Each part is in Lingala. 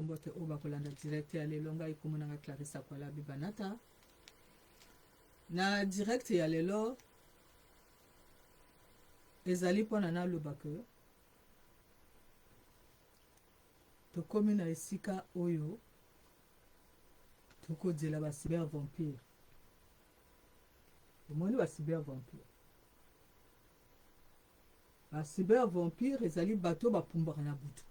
Mbote oyo bakolanda direct ya lelo, ngai kombo na nga Clarisse Akwala Bibanata. Na direct ya lelo ezali mpona naloba ke tokomi na esika oyo tokozela ba cyber vampire. Omoni ba cyber vampire, ba cyber vampire ezali bato bapumbwaka na butu,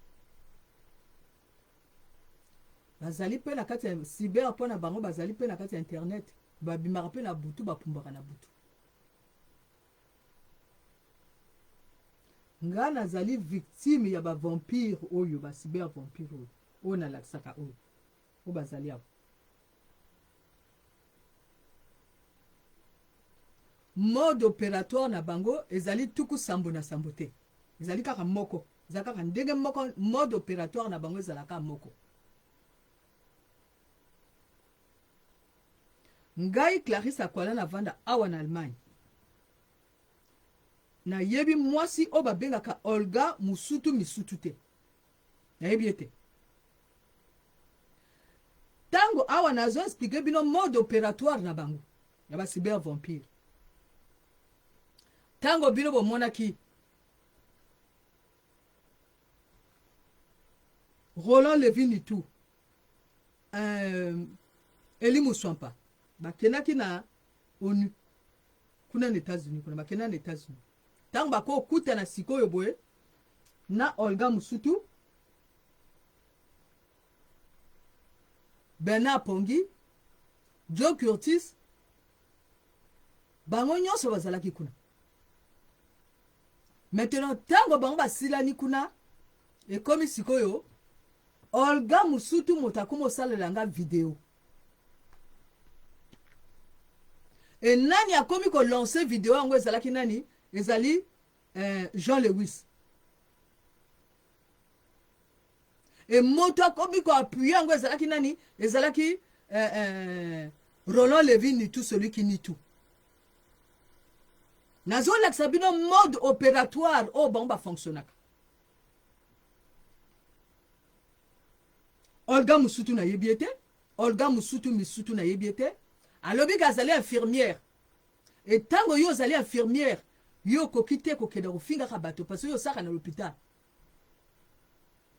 bazali mpe na kati ya cyber mpo na bango, bazali mpe na kati ya internet, babimaka mpe na butu, bapumbwaka na butu. Nga nazali victime ya ba vampire oyo, ba cyber vampire oyo, oyo nalakisaka oyo, oyo bazali awa. Mode operatoire na bango ezali tuku sambo na sambo te, ezali kaka moko, eza kaka ndenge moko. Mode operatoire na bango ezalaka moko. Ngai Clarisse Akwala navanda awa na Allemagne, nayebi mwasi oyo babengaka Olga Musutu Misutu te, nayebi ye te. Ntango awa nazo expliquer bino mode operatoire na bango ya ba cyber vampire, ntango bino bomonaki Roland Levy Nitu, Eli Muswampa bakendaki na ONU kuna na États-Unis, kuna bakenda na États-Unis, ntango bakokutana sikoyo boye na Olga Musutu, Bernard Pongi, Joe Curtis, bango nyonso bazalaki kuna. Maintenant ntango bango basilani kuna, ekomi sikoyo Olga Musutu moto akomi osalela nga video. E nani akomi kolancer video yango? Ezalaki nani? Ezali Jean Lewis. E moto akomi koappuyer yango ezalaki nani? Ezalaki Roland Levy Nitu, celui qui nie tout. Nazolakisa bino mode opératoire oyo bango bafonctionnaka. Olga Musutu nayebi ye te, Olga Musutu Misutu nayebi ye te. Alobi ke azali infirmière. E ntango yo ozali infirmière, yo okoki te kokenda kofingaka bato parce que yo osaka na l'hôpital.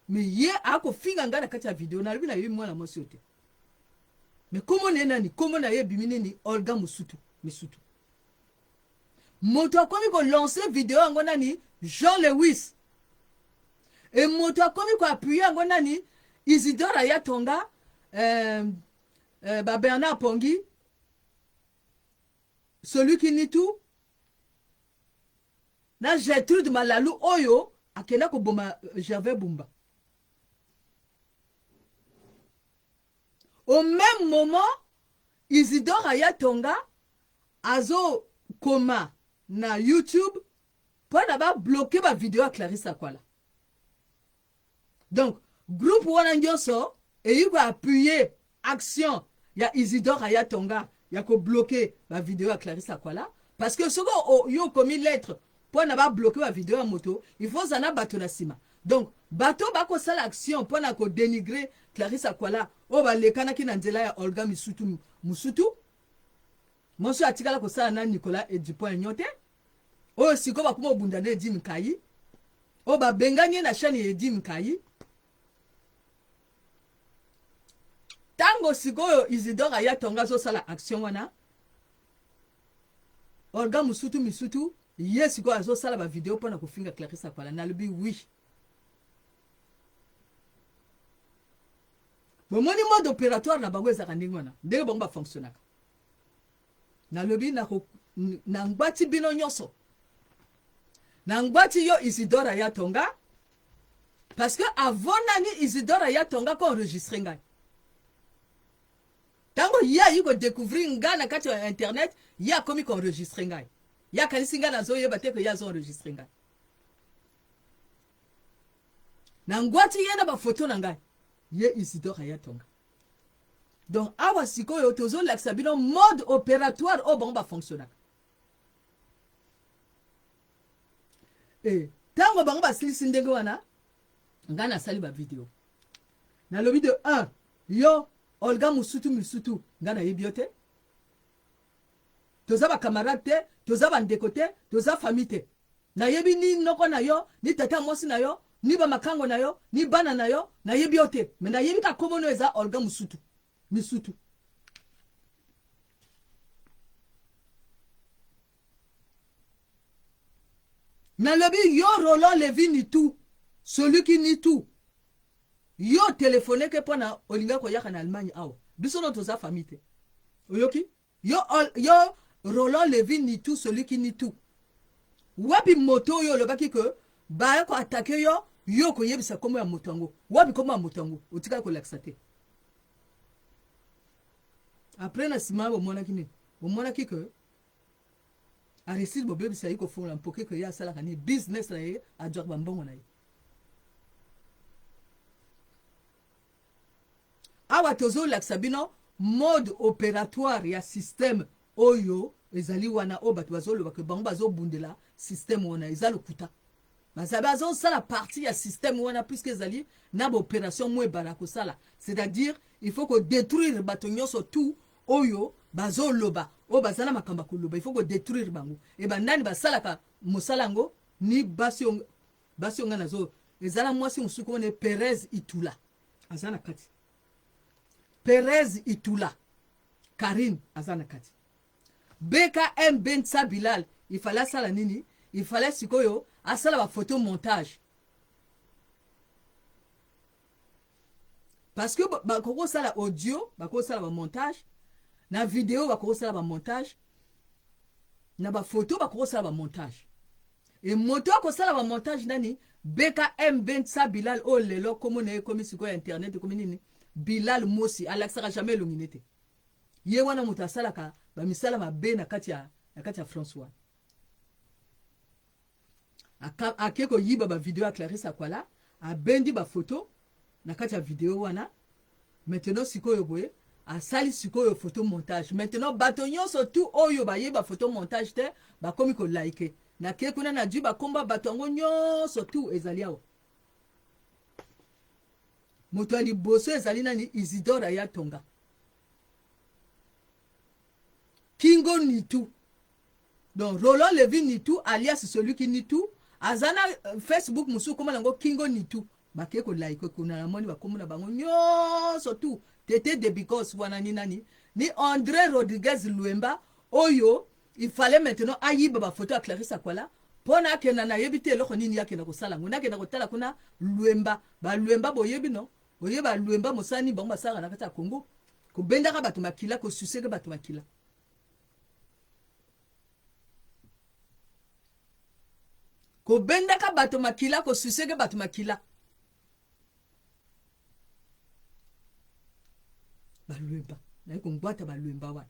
Mais ye akofinga ngai na kati ya video, nalobi nayebi mwana mwasi oyo te. Mais kombo na ye nani? Kombo na ye ebimi nini? Olga Musutu Misutu. Moto akomi kolancer video yango nani? Jean Lewis. E moto akomi koappuyer yango nani? Isidore Ayatonga, ba Bernard Pongi, celui qui nie tout, na Gertrude Malalu oyo akenda koboma Gervais Bumba. Au même moment, Isidore Ayatonga azo koma na YouTube mpona ba bloquer ba video ya Clarisse Akwala. Donc groupe wana nyonso eyi ko appuyer action ya Isidore Ayatonga ya ko bloquer ba video ya Clarisse Akwala, parce que soki yo okomi lettre mpona ba bloquer ba video ya moto, il faut ozala na bato na nsima. Donc bato bakosala action mpona ko dénigrer Clarisse Akwala oyo balekanaki na nzela ya Olga Misutu Musutu, mwasi oyo atikala kosala na Nicolas Dupont-Aignan te, oyo sikoyo bakoma obunda na Edi Mkayi, oyo babengani ye na chaîne ya Edi Mkayi. Ntango sikoyo Isidore Ayatonga azosala action wana, Olga Musutu Misutu ye sikoyo azosala ba video mpona kofinga Clarisse Akwala. Nalobi oui, bomoni mode opératoire na bango ezalaka ndenge wana, ndenge bango bafonctionnaka. Nalobi na ngwati bino nyonso, na ngwati yo Isidore Ayatonga, parce que avant nani Isidore Ayatonga ko enregistrer ngai, ntango ye ayi kodécouvrir ngai na kati ya internet, ye akomi koenregistrer ngai, ye akanisi ngai nazoyeba te ke ye azoenregistrer ngai. Na ngwati ye na bafoto na ngai, ye Isidore Ayatonga. Donc awa sikoyo tozolakisa bino mode opératoire oyo bango bafonctionnaka. E ntango bango basilisi ndenge wana, ngai nasali bavideo. Nalobi de 1 yo Olga Musutu Misutu, nga nayebi yo te, toza ba camarade te, toza ba ndeko te, toza famille te. Nayebi ni noko na yo, ni tata mwasi na yo, ni ba makango na yo, ni bana na yo, nayebi yo te. Mais nayebi ka kombo no eza Olga Musutu Misutu. Nalobi yo Roland Levi Nitu, celui qui nie tout. Yo telephone ke pona olinga koyaka na Allemagne awa. Biso no toza famille te. Oyoki? Yo, yo Roland Levi Nitu, celui qui nie tout. Wapi moto oyo olobaki ke baya ko attaquer yo, yo koyebisa kombo ya moto yango. Wapi kombo ya moto yango? Otikali kolakisa te. Après na sima bomonaki nini? Bomonaki ke Aristide bobebisa ye kofongola mpoke ke ye asalaka nini? Business na ye, azwaka bambongo na ye. Awa tozolakisa bino mode opératoire ya système oyo ezali wana, oyo bato bazoloba ke bango bazobundela système wana, eza lokuta. Baza bazosala partie ya système wana puisque ezali na baopération mwa ebala kosala, c'est-à-dire il faut kodétruire bato nyonso tout oyo bazoloba, oyo baza na makambo ya koloba, il faut kodétruire bango. E bandani basalaka mosala yango ni basi basi oyo ngai nazo ezala mwasi mosusu komona Perez Itula aza na kati, Perez Itula Karine aza na kati. BKM Bentsa Bilal, il fallait asala nini? Il fallait sikoyo asala ba photo montage, parce que bakoki kosala audio, bakoki kosala ba montage na video, bakoki kosala ba montage na ba photo, bakoki kosala ba montage. E moto akosala ba montage nani? BKM Bentsa Bilal oyo lelo kombo na ye ekomi sikoyo ya internet, ekomi nini? Bilal Mosi alakisaka jamais elongi ne te. Ye wana moto asalaka ba misala mabe na kati ya na kati ya France wana. Ake koyiba ba video ya Clarisse Akwala, abendi ba photo na kati ya video wana. Maintenant sikoyo boye asali sikoyo photo montage. Maintenant bato nyonso tout oyo bayeba photo montage te bakomi ko like. Nake kuna na dui bakomba bato yango nyonso tout ezali awa. Moto ya liboso ezali nani? Isidore Ayatonga Kingo Nitu. Donc Roland Levi Nitu alias celui qui Nitu aza na Facebook mosusu komona yango Kingo Nitu. Bake ko like kuna namoni bakombo na bango nyonso tout. Tete de Bicos wana ni nani? Ni André Rodriguez Luemba oyo il fallait maintenant ayiba ba photo ya Clarisse Akwala pona akenda, nayebi te eloko nini akenda kosala ngo, nakenda kotala kuna Luemba. Ba Luemba boyebi no? Oyeba Luemba mosala nini bango basalaka na kati ya Congo? Kobendaka bato makila, kosuseke bato makila. Kobendaka bato makila, kosuseke bato makila. Balwemba, nayi kongwata balwemba wana.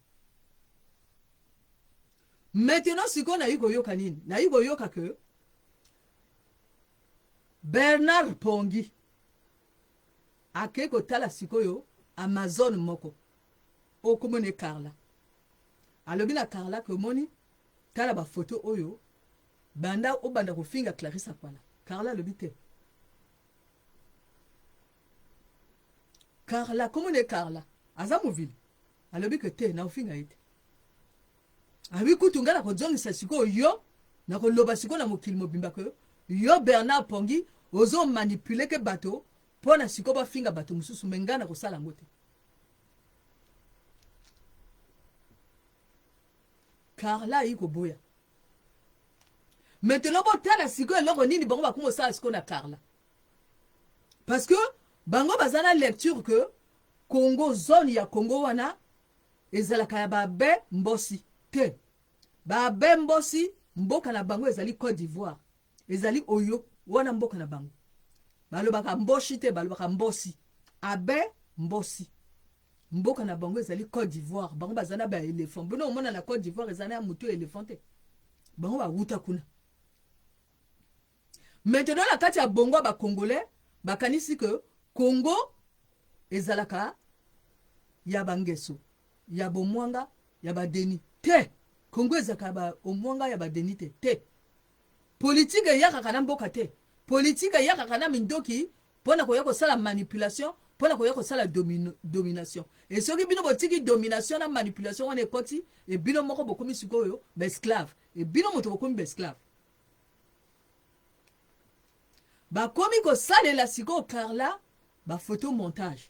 Maintenant sikoyo nayi koyoka nini? Nayi koyoka ke Bernard Pongi ake kotala sikoyo Amazon moko okomona Carla. Alobi na Carla ke omoni tala ba photo oyo banda obanda kofinga Clarisse Akwala. Carla alobi te. Carla komona Carla aza movili, alobi ke te na ofinga ye te. Abi kutu nga nakozongisa sikoyo yo, nakoloba sikoyo na mokili mobimba ke yo Bernard Pongi ozo manipuler ke bato mpo na sikoyo bafinga bato mosusu, me nga nakosala yango te. Carla ayi koboya. Maintenant botala sikoyo eloko nini bango bakomi kosala sikoyo na Carla, parce que bango baza na lecture que Congo, zone ya Congo wana ezalaka ya babe mbosi te. Babe mbosi mboka na bango ezali Côte d'Ivoire, ezali oyo wana mboka na bango. Balobaka mboshi te, balobaka mbosi, abe mbosi. Mboka na bango ezali Côte d'Ivoire. Bango baza na ba éléphant. Bino omona na Côte d'Ivoire eza na moto éléphant te, bango bawuta kuna. Maintenant na kati ya bongo ya ba Congolais bakanisi ke Congo ezalaka ya bangeso, ya bomwanga, ya badeni te. Congo ezalaka ya ba omwanga, ya badeni te te. Politike eyakaka na mboka te, politike eyakaka na mindoki mpona koya kosala manipulation. mpo na koya kosala domination. E soki bino botiki domination na manipulation wana ekoti, e bino moko bokomi sikoyo baesclave, e bino moto bokomi baesclave. Bakomi kosalela sikoyo Carla bafoto montage.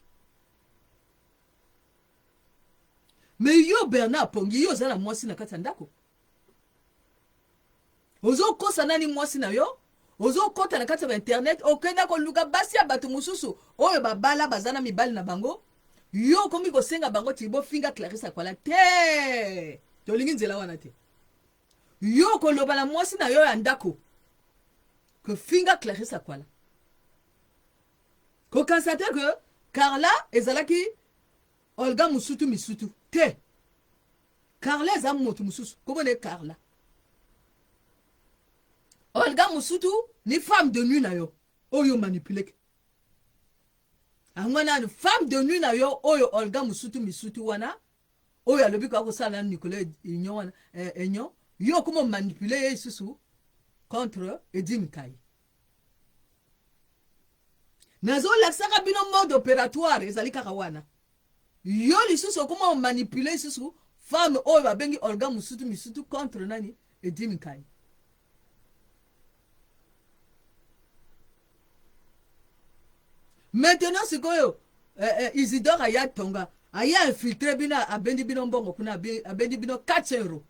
Me yo Bernard Pongi, yo oza na mwasi na kati ya ndako, ozokosa nani mwasi na yo? Ozokota na kati ya bainternet, okenda koluka basi ya bato mosusu oyo babala, baza na mibali na bango, yo okomi kosenga bango ti bofinga Clarisse Akwala te. Tolingi nzela wana te. Yo okoloba na mwasi na yo ya ndako kofinga Clarisse Akwala, kokanisa te ke Carla ezalaki Olga Musutu Misutu te. Carla eza moto mosusu, komona ye Carla. Olga Musutu ni femme de nuit na yo oyo manipuleke yango wana, femme de nuit na yo oyo Olga Musutu Misutu wana, oyo alobi koya kosala na Nicolas Union wana, Union, yo okoma manipule ye lisusu contre Edi Mikayi. Nazolakisaka bino mode opératoire ezali kaka wana. Yo lisusu okoma omanipule lisusu femme oyo babengi Olga Musutu Misutu contre nani? Edi Mikayi. Maintenant sikoyo Isidore aya tonga, aya infiltre bino, abendi bino mbongo kuna, abendi bino 400 euros.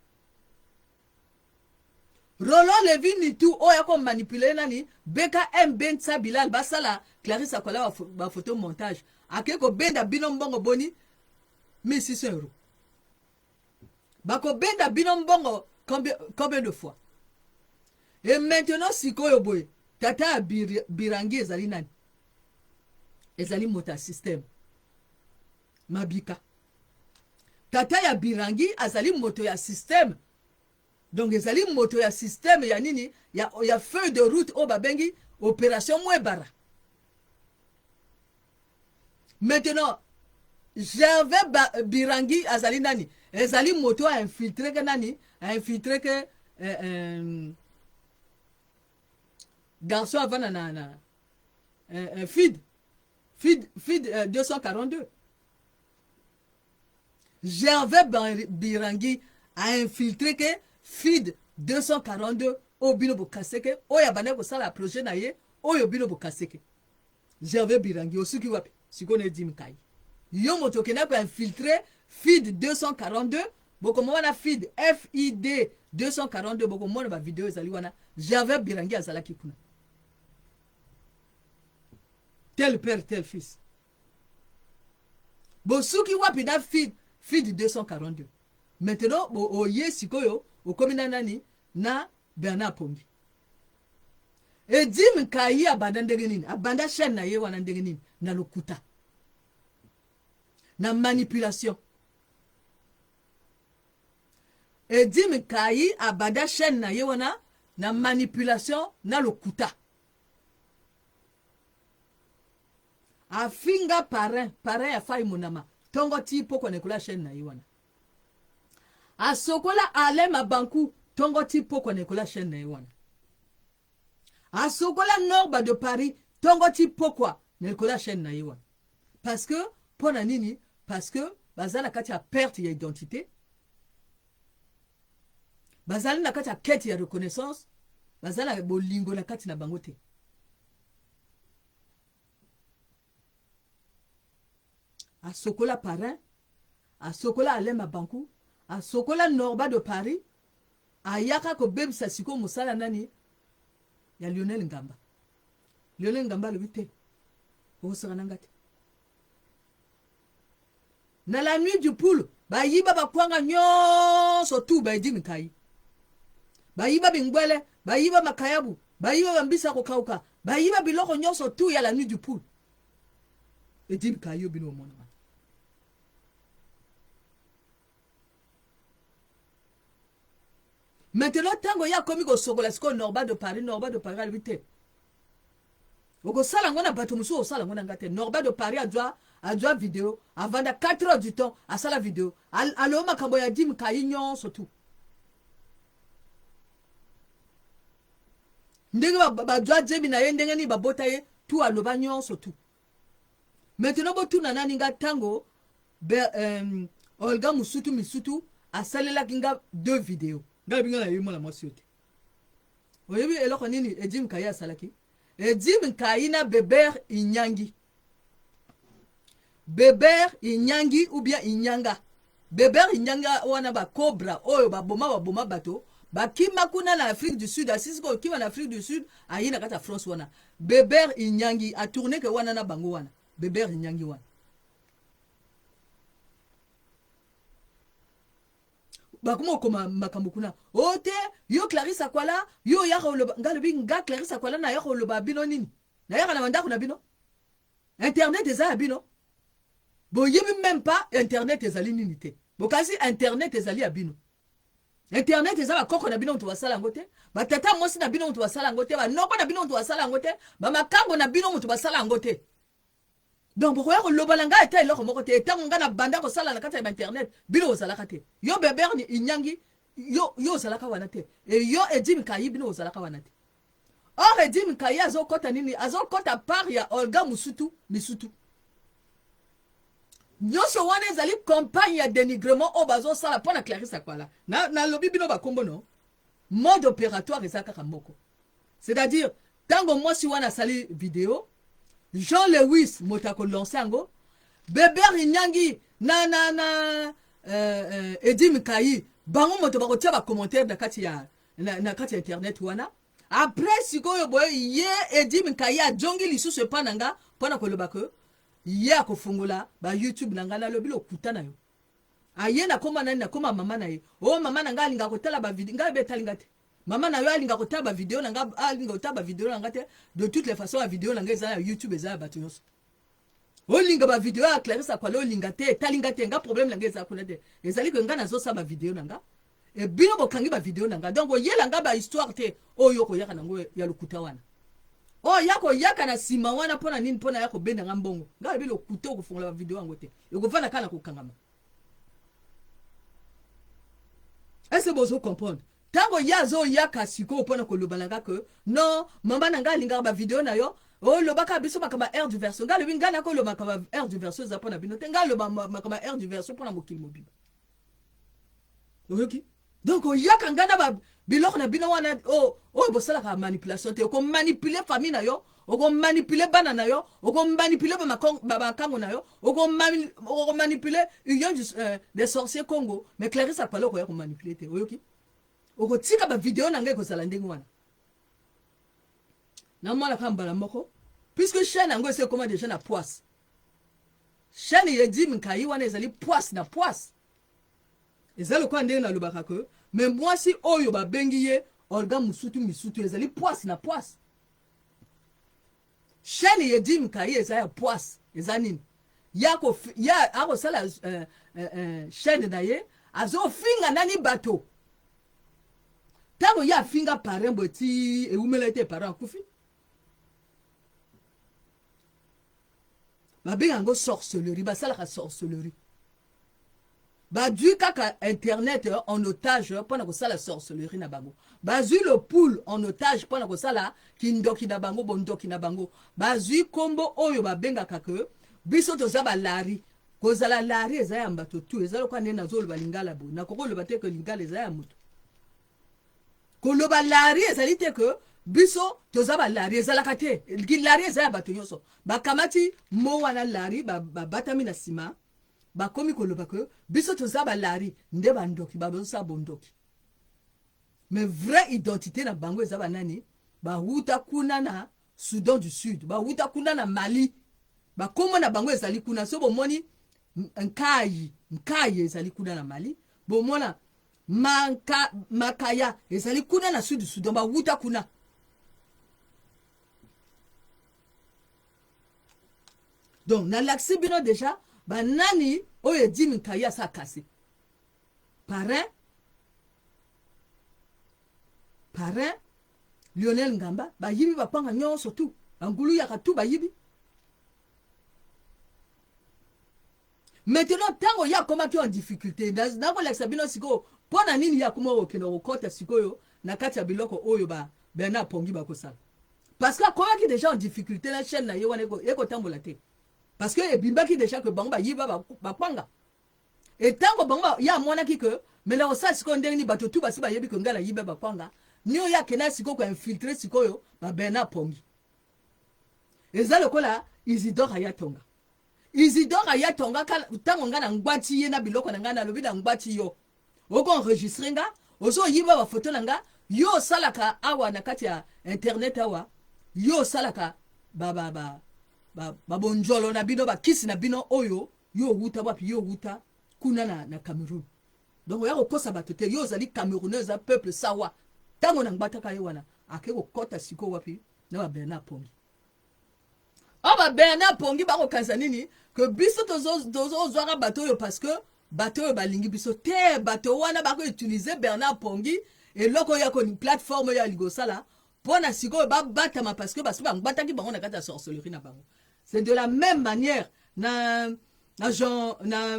Roland Levi Nitu oyo ako manipuler nani BKMB Nsa Bilal basala Clarisse Akwala ba photo montage, ake kobenda bino mbongo boni 1600 euros. Bakobenda bino mbongo combien de fois? Et maintenant sikoyo boye tata ya Birangi ezali nani? Ezali moto ya système Mabika. Tata ya Birangi azali moto ya système. Donc ezali moto ya système ya nini? Ya feuille de route oyo babengi opération Mwebara. Maintenant Gervais Birangi azali nani? Ezali moto a infiltré ke nani? A infiltré ke garçon avanda na feed feed feed 242. Gervais Birangi a infiltré ke feed 242 oyo bino bokaseke, oyo abandaki kosala projet na ye oyo bino bokaseke. Gervais Birangi osuki wapi? Sikoyo na Edi Mikayi, yo moto okendaki koinfiltre feed 242, bokomona wana feed FID 242, bokomona ba video ezali wana. Gervais Birangi azalaki kuna, tel père tel fils. Bosuki wapi na feed 242? Maintenant oye sikoyo okomi na nani? Na Bernard Pongi. Edi Mikayi abanda ndenge nini? Abanda chaîne na ye wana ndenge nini? Na lokuta, na manipulation. Edi Mikayi abanda chaîne na ye wana na manipulation, na lokuta. Afinga parrain ya Fai Monama tongo ti pokwa na ekola chaîne na ye wana. Asokola Alain Mabanku tongo ti pokwa na ekola chaîne na ye wana. Asokola Norba de Paris tongo ti pokwa na ekola chaîne na ye wana. Parce que pona nini? Parce que baza na kati ya perte ya identité, bazali na kati ya quête ya reconnaissance, baza na bolingo na kati na bango te. Asokola parrain, asokola Alain Mabanku, asokola Norba de Paris, ayaka kobebisa sikoyo mosala nani ya Lionel Ngamba. Lionel Ngamba alobi te, okosaka na nga te. Na la nuit du poule, bayiba bakwanga nyonso tu baedi Mikayi. Bayiba bingwele, bayiba makayabu, bayiba bambisa kokauka, bayiba biloko nyonso tu ya la nuit du poule. Edi Mikayi yo bino omona wana. Maintenant tango ya komi kosokola sikoyo Norba de Paris, Norba de Paris alobi te, okosala ngo na bato mosusu, okosala ngo na nga te. Norba de Paris azwa video, avanda 4 heures du temps asala video, aloba makambo ya Edi Mikayi nyonso tu, ndenge bazwa jebi na ye, ndenge nini babota ye tu, aloba nyonso tu. Maintenant botuna nani nga tango Be, euh, Olga Musutu Misutu asalelaki nga deux videos. Nga lobi nga nayebi mwana mwasi oyo te. Oyebi eloko nini Edim Nkayi asalaki? Edim Nkayi na Beber Inyangi. Beber Inyangi ou bien Inyanga. Beber Inyanga wana ba cobra oyo baboma baboma bato bakima kuna na Afrique du Sud, asisi kokima na Afrique du Sud aye na kati ya France wana. Beber Inyangi a tourner ke wana na bango wana. Beber Inyangi wana. Bakoma okoma makambo kuna o te yo Clarisse Akwala yo oyaka oloba nga lobi nga Clarisse Akwala nayaka oloba bino nini nayaka na bandako na bino internet eza ya bino boyebi meme pas internet ezali nini te bokanisi internet ezali ya bino internet eza bakoko na bino moto basala yango te batata mwasi na bino moto basala yango te banoko na bino moto basala yango te bamakango na bino moto basala yango te. Donc bokoya koloba na ngai ata eloko moko te. Ntango ngai nabanda kosala na kati ya internet, bino bozalaka te. Yo Beberni Inyangi, yo, yo ozalaka wana te. E yo Edim Kayi, bino bozalaka wana te. Or Edim Kayi azokota nini? Azokota part ya Olga Musutu, Misutu. Nyonso wana ezali campagne ya dénigrement oyo bazosala mpo na Clarisse Akwala. Nalobi na bino bakombo no. Mode opératoire eza kaka moko. C'est-à-dire, tango mwasi wana asali video, Jean Lewis moto ako lancer yango, Beber Inyangi na na na Eddy Mkayi bango moto bakotia ba commentaire na kati ya na kati ya internet wana. Après sikoyo boye ye Eddy Mkayi ajongi lisusu epa na nga pona koloba que ye akofongola ba YouTube na nga. Nalobi lokuta na yo. Aye nakoma nani? Nakoma mama na ye. Oh mama na nga alinga kotala ba video nga betali nga te. Mama na yo alinga kotala ba video na nga, alinga kotala ba video na nga te. De toutes les façons ba video na nga eza ya YouTube, eza ya bato nyonso. Olinga ba video ya Clarisse Akwala olinga te, etali nga te, nga problème na nga eza kuna te. Ezali que nga nazosala ba video na nga. E bino bokangi ba video na nga. Donc oyela nga ba histoire te oyo okoyaka nango ya lokuta wana. Oyo ya koyaka na sima wana pona nini? Pona ya kobenda nga mbongo. Nga lobi lokuta okofongola ba video yango te. Ekovanda kaka na kokangama. Est-ce que bozo comprendre? Tango ye azoyaka sikoyo pona koloba na nga que non, mama na nga alingaka ba video na yo, olobaka biso makambo ya air du verso. Nga alobi nga nakoloba makambo ya air du verso eza pona bino te, nga aloba makambo ya air du verso pona mokili mobimba. Oyoki? Donc oyaka nga na ba biloko na bino wana oyo bosalaka manipulation te, okomanipuler famille na yo, okomanipuler bana na yo, okomanipuler ba makango na yo, okomanipuler union des sorciers Congo, mais Clarisse Akwala okoya komanipuler te. Oyoki? Okotika ba video na ngai ekozala ndenge wana. Namona kaka mbala moko, puisque chaîne yango esi ekoma déjà na poisse. Chaîne Yedim Nkayi wana ezali poisse na poisse. Eza lokola ndenge nalobaka que mais mwasi oyo babengi ye Olga Musutu Misutu ezali poisse na poisse. Chaîne Yedim Nkayi eza ya poisse. Eza nini? Ya ya akosala chaîne na ye azofinga nani bato. Tango ye afinga parrain boye ti ewumela ete parrain akufi. Babenga yango sorcellerie, basalaka sorcellerie. Bazwi kaka internet en otage mpona kosala sorcellerie na bango. Bazwi le pool en otage mpona kosala kindoki na bango, bondoki na bango. Bazwi kombo oyo babengaka ke biso toza balari. Kozala lari eza ya bato tu, eza lokola nde nazoloba lingala boye. Nakoki koloba te ke lingala eza ya moto. Koloba lari ezali te ke biso toza balari, ezalaka te. Lari eza ya bato nyonso. Bakamati mo wana lari, babatami na nsima, bakomi koloba ke biso toza balari, nde bandoki, bazosala bondoki. Mais vraie identité na bango eza banani? Bawuta kuna na Soudan du Sud, bawuta kuna na Mali, bakombo na bango ezali kuna. So bomoni Nkayi, Nkayi ezali kuna na Mali, bomona Makaya ezali kuna na Sud Soudan, bawuta kuna. Donc nalakisi bino déjà banani oyo Edim Nkayi asa kase. Parrain, parrain Lionel Ngamba, bayibi bapanga nyonso tu, bangulu yaka tu bayibi. Maintenant ntango ye akomaki en difficulté, nakolakisa bino sikoyo mpo na nini ye akoma kokende kokɔta sikoyo na kati ya biloko oyo ba Bernard Pongi bakosala. Parce que akomaki déjà en difficulté na chaîne na ye wana ekotambola te. Parce que ebimbaki déjà que bango bayiba bakwanga. Et tango bango ya amonaki que mais na kosala sikoyo ndenge nini, bato tu basi bayebi que ngai nayiba bakwanga ni oyo akenda sikoyo koinfiltre sikoyo ba Bernard Pongi. Eza lokola Isidore Ayatonga. Isidore Ayatonga, ntango ngai na ngwati ye na biloko na ngai, nalobi na ngwati yo, oko enregistre nga, ozoyiba bafoto na nga, yo osalaka awa na kati ya internet awa, yo osalaka babonjolo na bino, bakisi na bino oyo, yo owuta wapi? Yo owuta kuna na Cameroun. Donc oya kokosa bato te, yo ozali Camerounais, eza peuple sawa. Ntango na ngbataka ye wana, ake kokɔta sikoyo wapi? Na ba Bernard Pongi. Oyo ba Bernard Pongi bakokanisa nini? Ke biso tozozwaka bato oyo parce que bato oyo balingi biso te. Bato wana bakoutilize Bernard Pongi, eloko oyo ya plateforme oyo alingi kosala mpo na sikoyo babatama, parce que basi bangbataki bango na kati ya sorcellerie na bango. C'est de la même manière na Jean na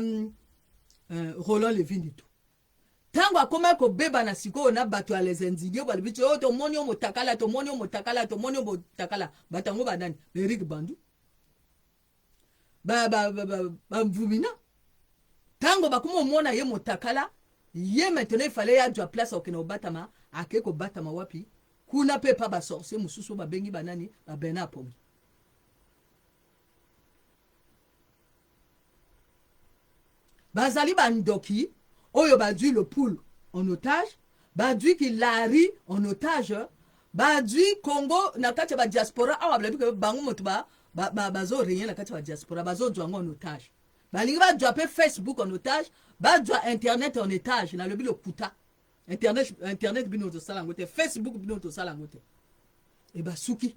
Roland Levin. Ntango akomaki kobebana sikoyo na bato ya les indignés, balobi ti oyo tomoni yo motakala, tomoni yo motakala, tomoni yo motakala. Bato yango banani? Baerik Bandu, bamvumina. Ntango bakoma omona ye motakala, ye maintenant ifale ye azwa place akokende kobatama. Ake kobatama wapi? Kuna mpe pa basorcier mosusu oyo babengi banani? Babernard Pongi. Bazali bandoki oyo bazwi le poule en otage, bazwi kilari en otage, bazwi Congo na kati ya badiaspora awa. Balobi ke bango moto bazorenye na kati ya badiaspora, bazozwa yango en otage. Balingi bazwa mpe Facebook en otage, bazwa internet en otage. Nalobi lokuta. Internet, internet bino tosala yango te, Facebook bino tosala yango te. E basuki.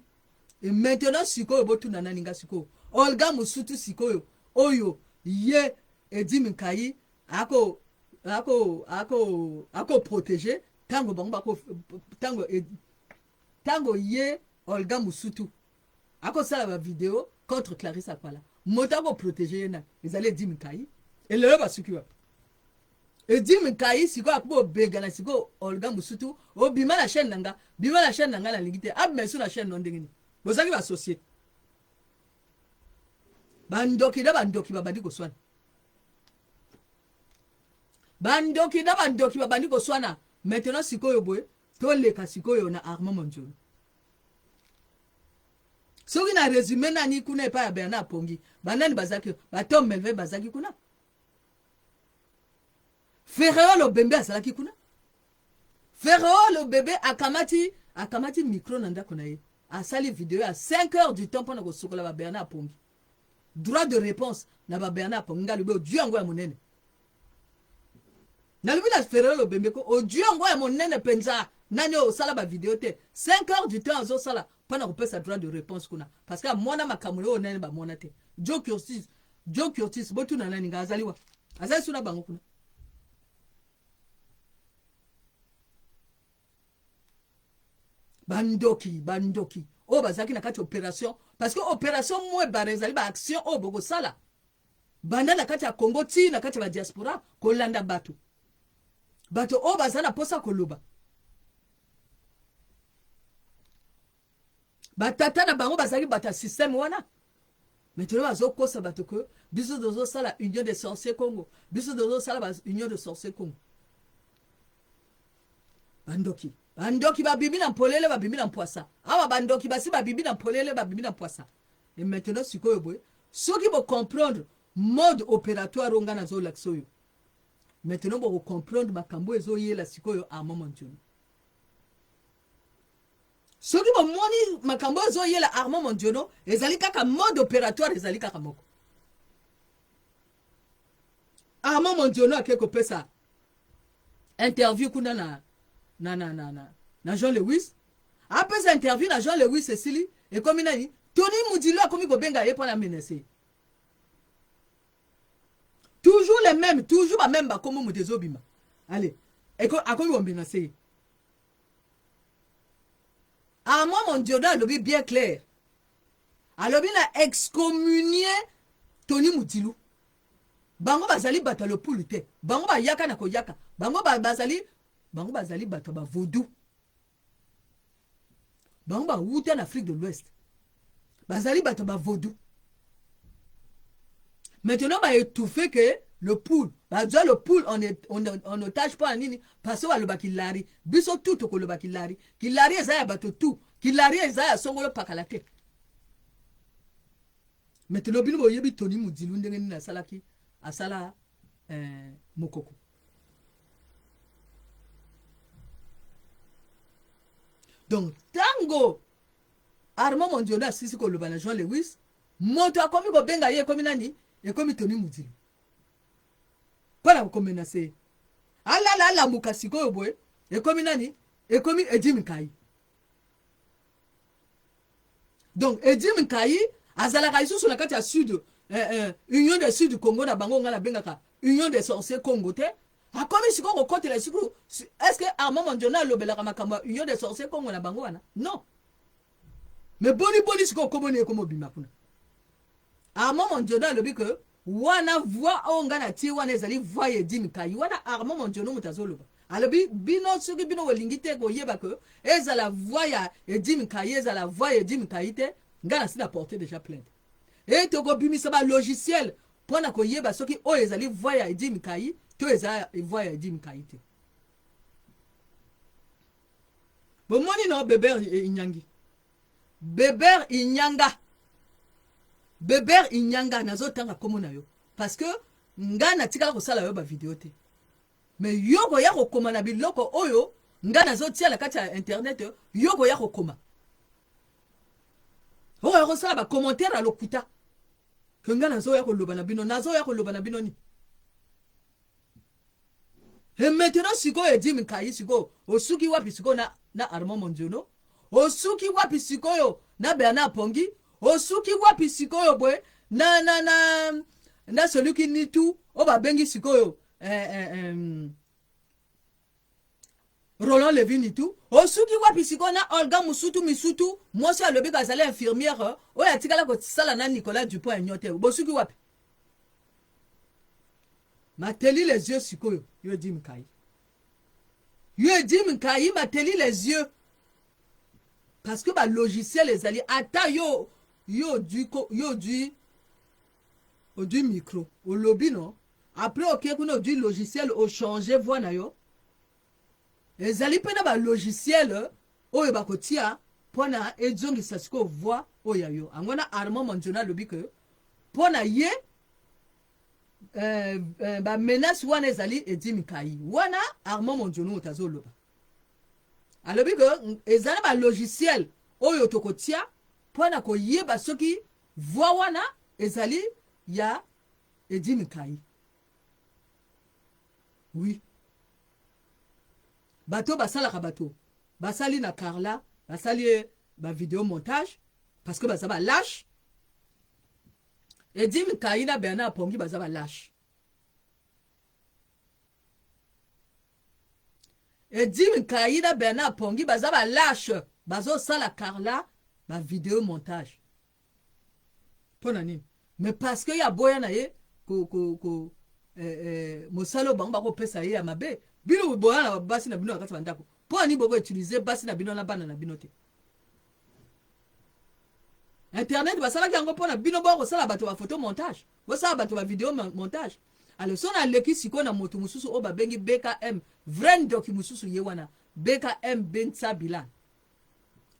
E maintenant sikoyo botuna nani nga sikoyo? Olga Mosutu sikoyo oyo ye Edi Minkai ako protéger. Ntango bango bako, ntango ye Olga Mosutu akosala bavideo contre Clarisse Akwala, moto akoprotege ye na ezali Edi Minkai. Elelo basuki wapi? Edi Minkai sikoyo akomi obengana sikoyo Olga Mosutu: "Obima na chaîne na nga, bima na chaîne na nga, nalingi te." Abima esu na chaîne no ndenge nini? Bozalaki baassocié. Bandoki na bandoki babandi koswana, bandoki na bandoki babandi koswana. Maintenant sikoyo boye, toleka sikoyo na Armand Mondiolo. Soki na résumé nani kuna epai ya Bernard Pongi, banani bazalaki? Batom Melve bazalaki kuna, Ferreol Obembe azalaki kuna. Ferreol Obembe akamati micro na ndako na ye, asali video ya 5 heures du temps mpona kosukola babernard Pongi, droit de réponse na babernard Pongi. Nga alobi odieu yango ya monene. Nalobi na Ferreol Obembe ko odieu yango ya monene mpenza. Nani oyo osala bavideo te 5 heures du temps, azosala mpona kopesa droit de réponse kuna, parce que amona makambo oyo nani bamona te. Joe Curtis, Joe Curtis, botuna nani nga azali wa, azali suna bango kuna. Bandoki, bandoki oyo bazalaki na kati opération, parce que opération Mwebara ezali baaction oyo bokosala banda na kati ya Congo ti na kati ya badiaspora, kolanda bato, bato oyo baza na mposa koloba. Batata na bango bazalaki bato ya système wana. Maintenant bazokosa bato ke biso tozosala union de sorcier Congo, biso tozosala union de sorcier Congo. Bandoki, bandoki babimi na mpolele, babimi na mpwasa awa. Bandoki basi babimi na mpolele, babimi na mpwasa. Et maintenant sikoyo boye, soki bocomprendre mode opératoire oyo ngai nazolakisa oyo, maintenant bokocomprendre makambo ezoyela sikoyo Armand Mondiono. Soki bomoni makambo oyo ezoyela Armand Mondiono, ezali kaka mode opératoire, ezali kaka moko. Armand Mondiono ake kopesa interview kuna na Jean Lewis. Apesa interview na Jean Lewis, esili, ekomi nani? Tony Mudilo akomi kobenga ye mpo na menace. Toujours les mêmes, toujours bameme bakombo moto ezobima. Ale akomi komenace ye. Armand Mondiono alobi bien clair, alobi na excommunie Tony Mudilu. Bango bazali bato ya lopulu te, bango bayaka na koyaka, bango bazali, bango bazali bato ya bavodu, bango bawuta na Afrique de l'Ouest, bazali bato ya bavodu. Maintenant ba étouffer que le poule, bazwa le poule en, en, en otage mpo ya nini? Parce que baloba kilari, biso tout tokoloba kilari. Kilari eza ya bato tout, kilari eza ya songolo pakala te. Maintenant bino boyebi Tony Mudilu ndenge nini asalaki, asala mokoko. Donc tango Armand Mondiondo asilisi koloba na Jean Lewis, moto akomi kobenga ye ekomi nani? Ekomi Tony Mudilu mpo na komenace ye. Alala alamuka sikoyo boye ekomi nani? Ekomi Edim Nkayi. Donc Edim Nkayi azalaka lisusu na kati ya sud Union de Sud Congo na bango, ngai nabengaka Union des sorciers Congo te. Akomi sikoyo kokotela sikoyo. Est-ce que Armand Mondiondo alobelaka makambo ya Union des sorciers Congo na bango wana? Non. Mais boni boni sikoyo komoni ekomi obima kuna. Armand Mondiondo alobi ke wana voix oyo ngai natie wana ezali voix ya Edim Nkayi. Wana Armand Mondiondo moto azoloba. Alobi bino soki bino bolingi te koyeba ke ezala voix ya Edim Nkayi, ezala voix ya Edim Nkayi te, ngai nasi na porter déjà plainte. E tokobimisa ba logiciel mpona koyeba soki oyo ezali voix ya Edim Nkayi to eza voix ya Edim Nkayi te. Bomoni no Beber Inyangi, Beber Inyanga, Beber Inyanga, nazotanga kombo na yo parce que nga natikala kosala yo ba video te, mais yo koya kokoma na biloko oyo nga nazotia na kati ya internet, yo koya kokoma oyo kosala ba commentaire ya lokuta ke nga nazoya koloba na bino, nazoya koloba na bino ni. Et maintenant sikoyo Edim Nkayi sikoyo osuki wapi sikoyo na Armand Mondiono, osuki wapi sikoyo na Bernard Pongi, osuki wapi sikoyo boye na na na na celui qui nie tout oyo babengi sikoyo Roland Levy Nitu, osuki wapi sikoyo na Olga Musutu Misutu, mwasi alobi azali infirmière oyo atikala kosala na Nicolas Dupont-Aignan te, bosuki wapi? Mateli les yeux sikoyo yo Edim Nkayi, yo Edim Nkayi mateli les yeux parce que ba logiciel ezali ata yo yo du yo du odui micro olobi no après oke kuna odui logiciel o changer voix na yo, ezali mpe na ba logiciel oyo bakotia mpona ezongisa sikoyo voix oyo ya yo. Yango wana Armand Mondiondo alobi ke mpona ye ba menace wana ezali Edim Nkayi. Wana Armand Mondiondo moto azoloba, alobi ke eza na ba logiciel oyo tokotia mpona koyeba soki voix wana ezali ya Edim Nkayi. Oui, bato basalaka, bato basali na Carla, basali ye ba video montage parce que baza ba lâche. Edim Nkayi na Bernard Pongi baza ba lâche. Edim Nkayi na Bernard Pongi baza ba lâche, bazosala Carla ba video montage mpo na nini? Mais parce que ya boya na ye ko, ko, ko mosala oyo bango bakopesa ye ya mabe. Bino boya na basi na bino na kati ya bandako, mpo na nini boko utiliser basi na bino na bana na bino te? Internet basalaki yango mpo na bino bokosala bato ba photo montage, bosala bato ba video montage. Alors so naleki sikoyo na moto mosusu oyo babengi BKM, vrai ndoki mosusu ye wana BKM Bensa Bilal,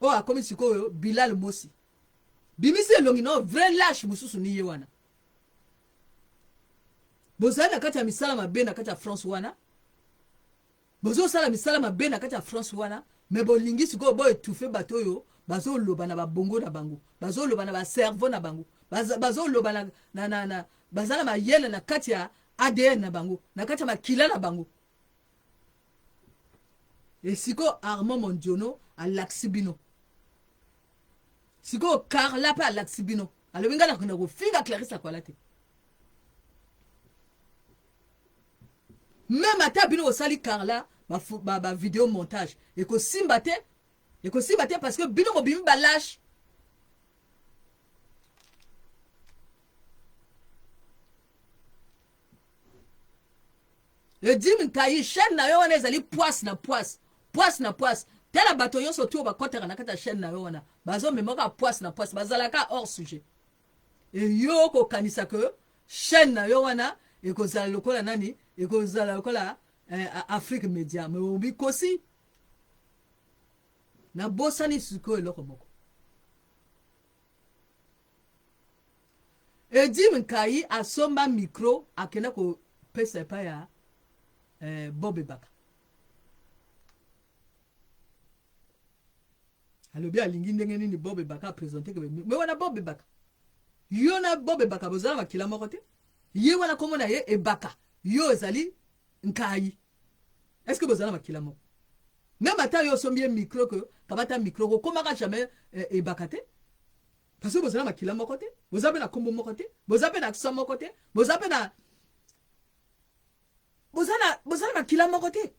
oyo akomi sikoyo Bilal Mosi, bimisi elongi na vrai lâche mosusu ni ye wana. Bozali na kati ya misala mabe na kati ya France wana, bozosala misala mabe na kati ya France wana, me bolingi sikoyo boétouffe bato oyo bazoloba na babongo na bango, bazoloba na bacerveau na bango, bazoloba na baza na mayele na kati ya ADN na bango, na kati ya makila na bango. Esikoyo Armand Mondiono alakisi bino sikoyo, Carla mpe alakisi bino, alobi ngai nakenda kofinga Clarisse Akwala te. Même ata bino bosali Carla ba video montage, ekosimba te, ekosimba te parce que bino bobimi balâche. Edim Nkayi, chaîne na yo wana ezali poisse na poisse, poisse na poisse. Tala bato nyonso tu oyo bakɔtaka na kati ya chaîne na yo wana, bazomemaka poisse na poisse, bazalaka hors sujet. E yo kokanisa ke chaîne na yo wana ekozala lokola nani, ekozala lokola eh, Afrique Media. Me obikosi. Nabosani sikoyo eloko moko. Edim Nkayi asomba micro akenda kopesa epai ya eh, Bob Ebaka. Alobi alingi ndenge nini Bob Ebaka apresente ke me wana Bob Ebaka. Yo na Bob Ebaka bozala makila moko te. Ye wana kombo na ye Ebaka, yo ezali Nkayi. Est-ce que bozala makila moko? Même ata yo osombi ye micro que kamata micro kokomaka jamais eh, Ebaka te. Parce que bozala makila moko te, boza pe na kombo moko te, boza pe na accent moko te, boza pe na boza na boza na makila moko te.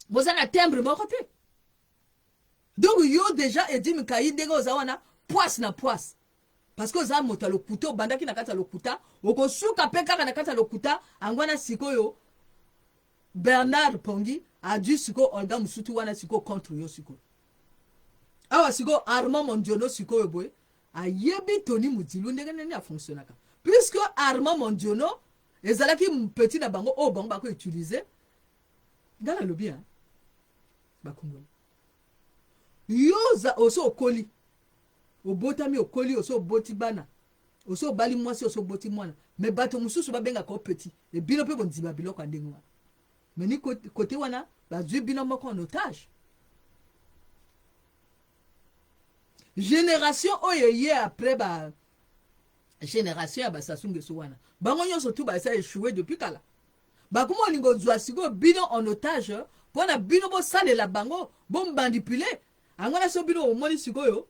Boza na timbre moko te. Donc yo déjà Eddy Mkayi ndenge oza wana poisse na poisse. Parce que oza moto ya lokuta, obandaki na kati ya lokuta, okosuka pe kaka na kati ya lokuta, ango wana sikoyo Bernard Pongi adui sikoyo Olga Musutu wana sikoyo contre yo sikoyo. Awa sikoyo Armand Mondiono sikoyo boye ayebi Tony Mudilu ndenge nini afonctionnaka. Puisque Armand Mondiono ezalaki petit na bango oyo bango bako utiliser. Nga nalobi hein. Ba Congolais. Yo oso okoli. Obotami okoli oso oboti bana. Oso obali mwasi oso oboti mwana. Mais bato mosusu babengaka yo petit. Et bino pe bondima biloko ya ndenge wana. Mais ni côté wana bazwi bino moko en otage. Génération oyo eye après ba génération ya ba Sassou Nguesso wana. Bango nyonso tout ba sa échoué depuis kala. Bakoma olinga ozwa sikoyo bino en otage pona bino bosalela bango bo manipuler yango wana so bino omoni sikoyo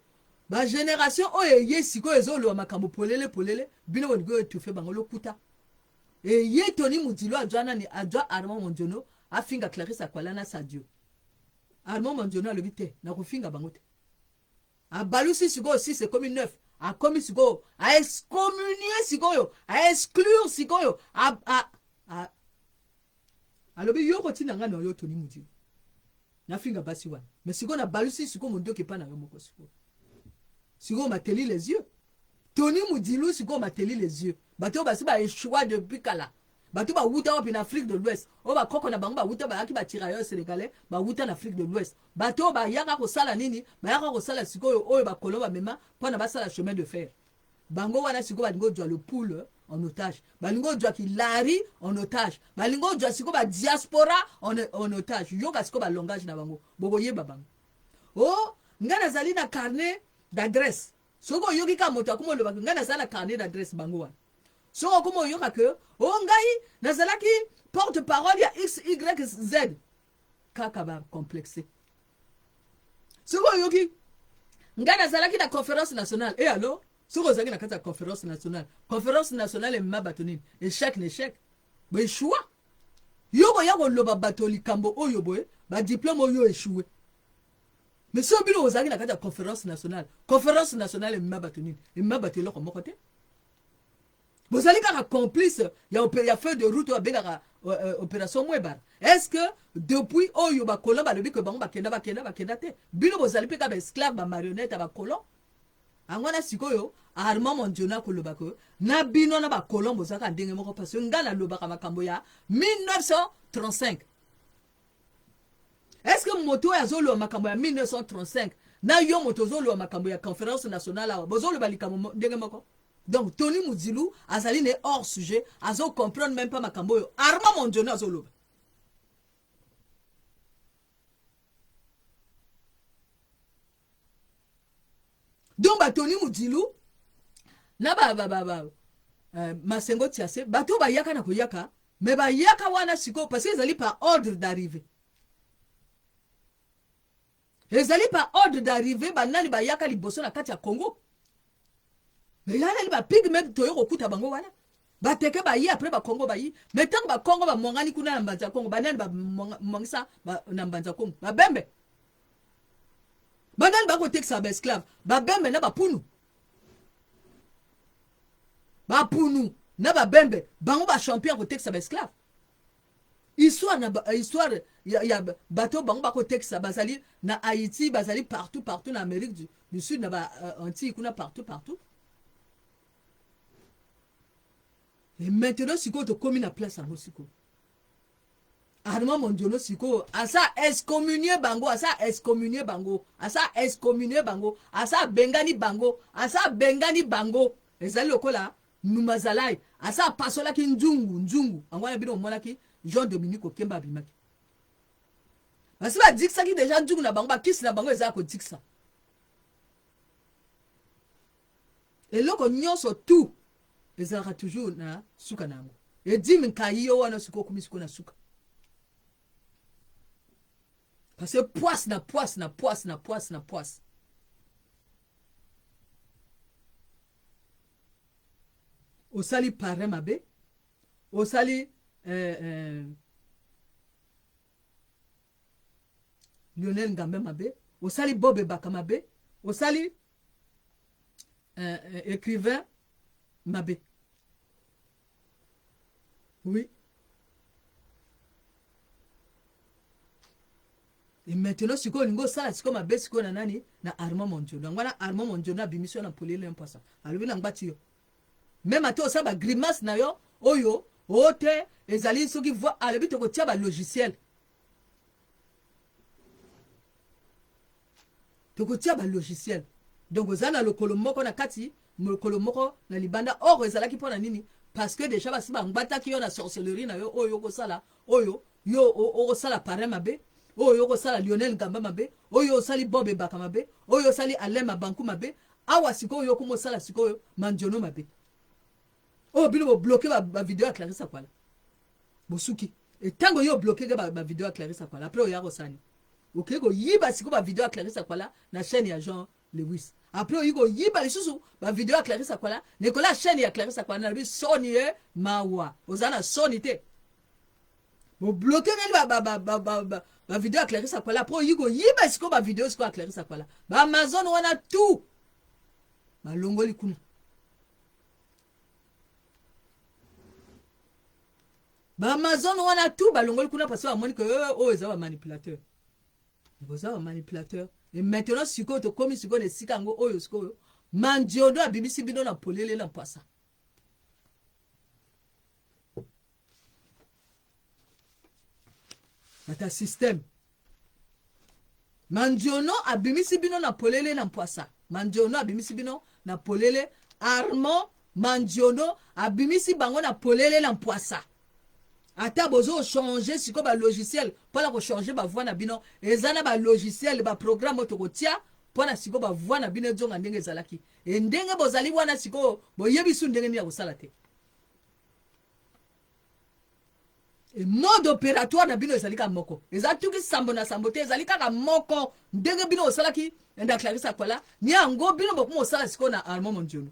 ba generation oyo eye sikoyo ezoloba makambo polele polele bino bolingi oyo étouffer bango lokuta eye Tony Mudilo azwa nani azwa Armand Mondiono afinga Clarisse Akwala na Sadio Armand Mondiono alobi te nakofinga bango te Abalusi sikoyo 6 ekomi 9 akomi sikoyo a excommunier sikoyo a exclure sikoyo a, a, a, alobi yo kotinda ngai na yo Tony Mudilu nafinga basi wana mais sikoyo nabalusi sikoyo mondoki epai na yo moko sikoyo sikoyo mateli les yeux Tony Mudilu sikoyo mateli les yeux bato oyo basi ba echoua depuis kala Bato bawuta wapi na Afrique de l'Ouest? Oyo bakoko na bango bawuta bayaki ba tirailleurs sénégalais bawuta na Afrique de l'Ouest. Bato oyo bayaka kosala nini? Bayaka kosala sikoyo oyo ba colons bamema pona basala chemin de fer. Bango wana sikoyo balingi ozwa le poule en otage. Balingi ozwa kilari en otage. Balingi ozwa sikoyo ba diaspora en, en otage. Yoka sikoyo ba langage na bango. Bokoyeba bango. Oh, nga nazali na carnet d'adresse. Soki oyoki kaka moto akoma oloba nga nazali na carnet d'adresse bango wana. Soki okoma oyoka ke o oh, ngai nazalaki porte parole ya xyz kaka ba complexe. Soki oyoki ngai nazalaki na conférence nationale e alors soki ozalaki na kati ya conférence nationale, conférence nationale emema bato nini? Échec na échec, boeshua. Yo koya koloba bato likambo oyo boye, ba diplôme oyo échoué. Mais soki bino ozalaki na kati ya conférence nationale, conférence nationale emema bato nini? Emema bato eloko moko te. Bozali kaka complice ya, ya feu de route oyo abengaka euh, euh, opération Mwebara. Est-ce que depuis oyo ba colons balobi que bango bakenda bakenda bakenda te? Bino bozali pe kaka ba esclave ba marionnette ya ba colons. Yango wana sikoyo Armand Mondiona akoloba que na bino na ba colons bozalaka ndenge moko parce que nga nalobaka makambo ya 1935. Est-ce que moto oyo azoloba makambo ya 1935 na yo moto ozoloba makambo ya conférence nationale awa bozoloba likambo ndenge moko? Donc Tony Mudilu azali ne hors sujet, azo comprendre même pas makambo oyo Armand Mondiono azoloba. Donc ba Tony Mudilu na ba ba ba, ba euh, Masengo Tiase bato bayaka na koyaka mais bayaka wana sikoyo parce que ezali par ordre d'arrivée. Ezali par ordre d'arrivée banani bayaka liboso na kati ya Congo. Mais yana ni ba pygmées toyo kokuta bango wana. Bateke bayi après ba Congo bayi. Mais tango ba Congo ba mwangani kuna na mbanza Congo banani ba mwangisa ba, na mbanza Congo ba bembe. Banani ba kotekisa ba esclave ba bembe na ba punu. Ba punu na ba bembe bango ba champion kotekisa ba esclave. Histoire na histoire ya, ya bato bango bakotekisa bazali na Haïti, bazali partout partout na Amérique du, du Sud na ba uh, Antilles kuna partout partout. Et maintenant sikoyo tokomi na place yango sikoyo. Armand Mondiono sikoyo asa excommunie bango, asa excommunie bango, asa excommunie bango, asa abengani bango, asa abengani bango. Ezali lokola Numazalai asa apasolaki nzungu nzungu yango wana bino omonaki Jean Dominique Okemba abimaki. Basi badikisaki deja nzungu na bango, bakisi na bango eza ya kodikisa. Eloko nyonso tout ezalaka toujours na suka na yango. Edimi nkayi yo wana sikoyo okomi sikoyo na suka. Parce que poisse na poisse na poisse na poisse na poisse. Osali parrain mabe, osali eh, eh, Lionel Ngambe mabe, osali Bob Ebaka mabe, osali écrivain mabe. Oui. Et maintenant sikoyo olingi osala sikoyo mabe sikoyo na nani? Na Armand Mondiono. Yango wana Armand Mondiono abimisi yo na polele mpasa. Alobi na ngbati yo. Meme ata osala ba grimace na yo oyo o te ezali soki voix alobi tokotia ba logiciel. Tokotia ba logiciel. Donc oza na lokolo moko na kati, lokolo moko na libanda. Or ezalaki mpo na nini? Parce que déjà basi bangbataki yo na sorcellerie na yo oyo okosala, oyo yo okosala parrain mabe, oyo okosala Lionel Ngamba mabe, oyo osali Bob Ebaka mabe, oyo osali Alain Mabanku mabe. Awa sikoyo yo okoma osala sikoyo Mandiono mabe. Oyo bino bo bloquer ba, ba video ya Clarisse Akwala. Bosuki. Et tango yo bloquer ba, ba video ya Clarisse Akwala, après oya kosani. Oke koyiba sikoyo ba video ya Clarisse Akwala na chaîne ya Jean Lewis. Après oyi koyiba lisusu ba video ya Clarisse Akwala, Nicolas chaîne ya Clarisse Akwala na bi soni e mawa. Oza na soni te. Bo bloquer ngani ba ba ba ba ba, ba, ba video ya Clarisse Akwala, après oyi koyiba sikoyo ba video sikoyo ya Clarisse Akwala. Ba Amazon wana tout. Balongoli kuna. Ba Amazon wana tout balongoli kuna parce que bamoni que oyo eza ba manipulateur. Boza ba manipulateur. Et maintenant sikoyo tokomi sikoyo na esika yango oyo sikoyo Mandiondo abimisi bino na polele na mpwasa. Bata système. Mandiono abimisi bino na polele na mpwasa. Mandiono abimisi bino na polele. Armand Mandiono abimisi bango na polele na mpwasa. Ata bozo changer siko ba logiciel pona ko changer ba voix na bino, eza na ba logiciel ba programme oyo tokotia pona siko ba voix na bino ezonga ndenge ezalaki. E ndenge bozali wana sikoyo boyebi su ndenge nini ya kosala te. E mode opératoire na bino ezali kaka moko, eza tuki sambo na sambo te, ezali kaka moko ndenge bino osalaki na Clarisse Akwala, ni yango bino bokoma osala sikoyo na Armand Mondiono.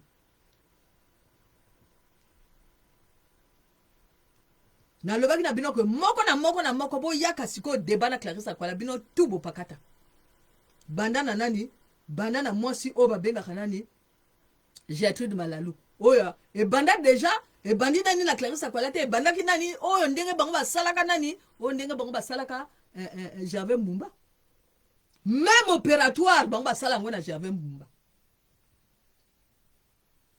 Nalobaki na bino ke moko na moko na moko boyaka sikoyo débat na Clarisse Akwala, bino tout bopakata. Banda na nani? Banda na mwasi oyo babengaka nani? Gertrude Malalu. Oyo ebanda deja, ebandi nani na Clarisse Akwala te, ebandaki nani oyo ndenge bango basalaka nani? Oyo ndenge bango basalaka eh, eh, eh, Gervais Mbumba. Même opératoire bango basala yango na Gervais Mbumba.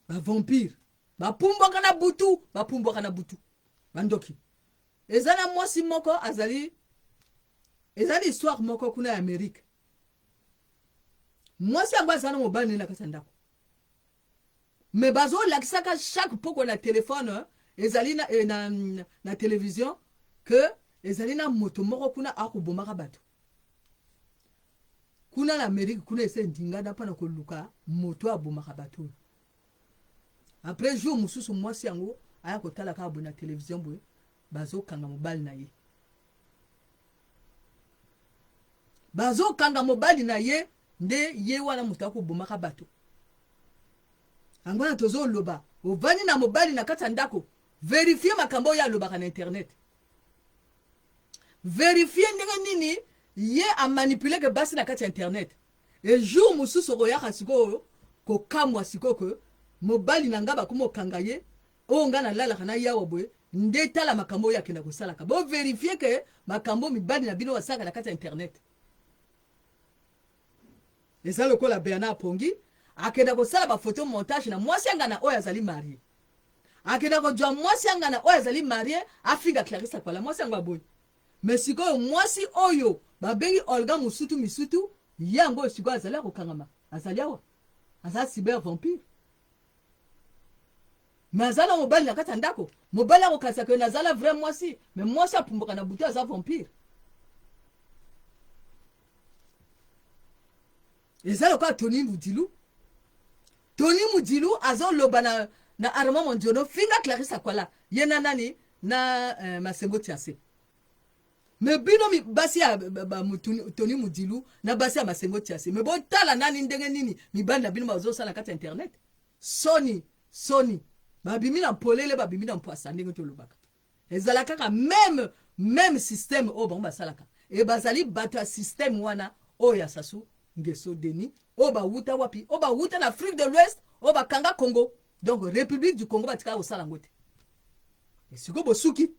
Ba vampire bapumbwaka na butu, bapumbwaka na butu. Bandoki. Eza na mwasi moko azali, ezali histoire moko kuna ya Amérique. Mwasi yango aza na mobali na kati ya ndako. Mais bazolakisaka chaque poko na téléphone, ezali na, eh, na, na télévision que ezali na moto moko kuna akobomaka bato. Kuna na Amérique kuna ese ndingana mpona koluka moto abomaka bato. Après jour mosusu mwasi yango aya kotala kaka boye na télévision boye bazokanga mobali na ye. Bazokanga mobali na ye nde ye wana moto akobomaka bato. Yango wana tozoloba, ovandi na mobali na kati ya ndako, verifie makambo oyo alobaka na internet. Verifie ndenge nini ye amanipuleke basi na kati ya internet. Et jour mosusu okoyaka sikoyo kokamwa sikoyo ke mobali na nga bakoma okanga ye, oyo nga nalalaka na yawa boye, nde tala makambo oyo akenda kosalaka. Bo verifie ke makambo mibali na bino basalaka na kati ya internet. Eza lokola Bernard Pongi akenda kosala ba photo montage na mwasi ya ngana oyo azali marié. Akenda kozwa mwasi ya ngana oyo azali marie, afinga Clarisse Akwala. Mwasi yango aboyi. Me sikoyo mwasi oyo babengi Olga Musutu Misutu, ye yango oyo sikoyo azali akokangama, azali awa, aza cyber vampire. Me aza na mobali na kati ya ndako. Mobali akokanisa ke nazala vrai mwasi, me mwasi apumbwaka na butu, aza vampire. Eza lokola Tony Mudilu. Tony Mudilu azoloba na Armand Mondiono, finga Clarisse Akwala, ye na nani na Masengo Tiase. Me bino basi ya Tony Mudilu na basi ya Masengo Tiase, me botala nani ndenge nini mibali na bino bazosala kati ya internet. Soni, soni, babimi na polele, babimi na mpwasa, ndenge tolobaka. Ezala kaka même système oyo bango basalaka. E bazali bato ya système wana oyo ya Sassou Nguesso Denis, oyo bawuta wapi? Oyo bawuta na Afrique de l'Ouest, oyo bakanga Congo. Donc République du Congo batikala kosala yango te. Sikoyo bosuki.